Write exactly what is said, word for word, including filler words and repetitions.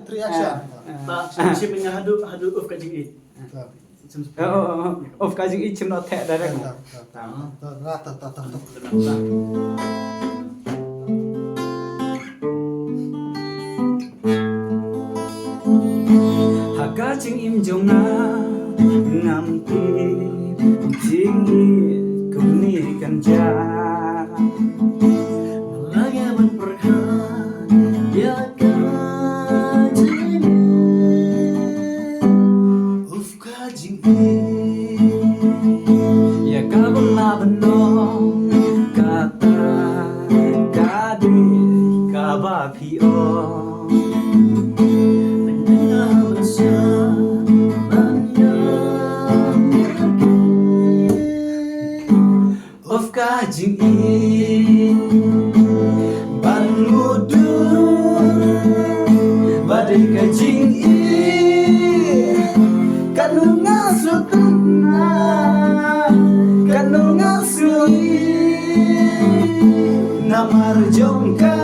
Three, action. Ba shim nga haduh, haduh uf ka jingïeit. Shim. Oh, oh, oh. Uf ka jingïeit shim noh theh direct. Ha ka jingim jong nga ngam tip jingïeit kumne kan jia. Lage ban pyrkhat ïa ka jingim. Uf ka jingim. Ïa ka bala ban long kata ka dei kaba phi ong. Ban ïa ban sa ban ïa Of ka jingim ban mutdur ba dei ka jingim. Katno nga sngewtynnat, katno nga sngewtynnat namar jong ka.